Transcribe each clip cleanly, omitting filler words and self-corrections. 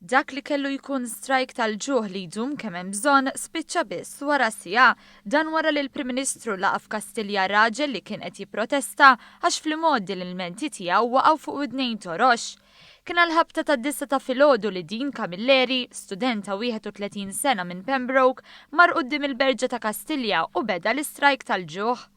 Dak li kellu jkun strajk tal-ġuħ li jdum kemm hemm bżonn spiċċa biss wara siegħa. Dan wara li l-Prim Ministru laqa' f'Kastilja raġel li kien qed jipprotesta għax fl-imgħoddi l-ilmenti tiegħu waqgħu fuq widnejn torox. Kien għall-ħabta tad-disgħa ta' filgħodu li Dean Camilleri, student ta' 31 sena minn Pembroke, mar quddiem il-Berġa ta' Kastilja u beda l-istrajk tal-ġuħ.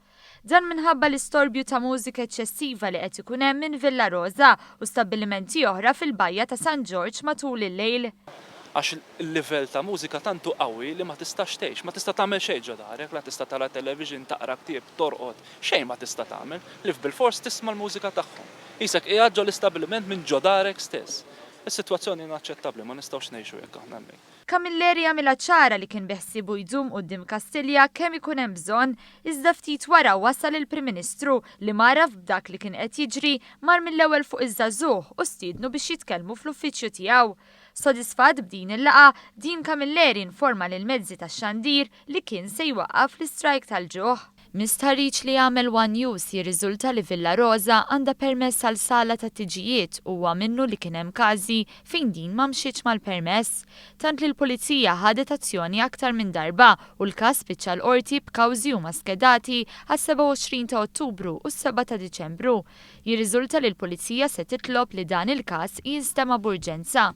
Dan minħabba l-istorbju ta' mużika eċċessiva li qed ikun hemm minn Villa Rosa u stabbilimenti oħra fil-Bajja ta' San Ġorġ matul il-lejl. Għax il-livell ta' mużika tant hu qawwi li ma tistax tgħix, ma tista' tagħmel xejn ġo darek, la tista' tara television, taqra ktieb, torqod, xejn ma tista' tagħmel, ħlief bilfors tisma' l-mużika tagħhom. Qisek qiegħed ġo l-istabbiliment minn ġo darek stess. Is-sitwazzjoni inaċċettabbli, ma nistgħux ngħixu hekk aħna hemmhekk. Camilleri għamilha ċara li kien beħsiebu jdum quddiem Kastilja kemm ikun hemm bżonn, iżda ftit wara wasal il-Prim Ministru li m'għaraf b'dak li kien qed jiġri mar mill-ewwel fuq iż-żagħżugħ u stiednu biex jitkellmu fl-uffiċċju tiegħu. Sodisfatt b'din il-laqgħa, Dean Camilleri informa lill-mezzi tax-xandir li kien se jwaqqaf l-istrajk tal-ġuħ. Minn stħarriġ li għamel one News jirriżulta li Villa Rosa għandha permess għal sala tat-tiġijiet u huwa minnu li kien hemm każi fejn din ma mxietx mal-permess. Tant li l-Pulizija ħadet azzjoni aktar minn darba u l-każ spiċċa l-Qorti b'kawżi huma skedati għas-27 ta' Ottubru u s-sebgħa ta' Diċembru. Jirriżulta li l-Pulizija se titlob li dan il-każ jinstema' b'urġenza.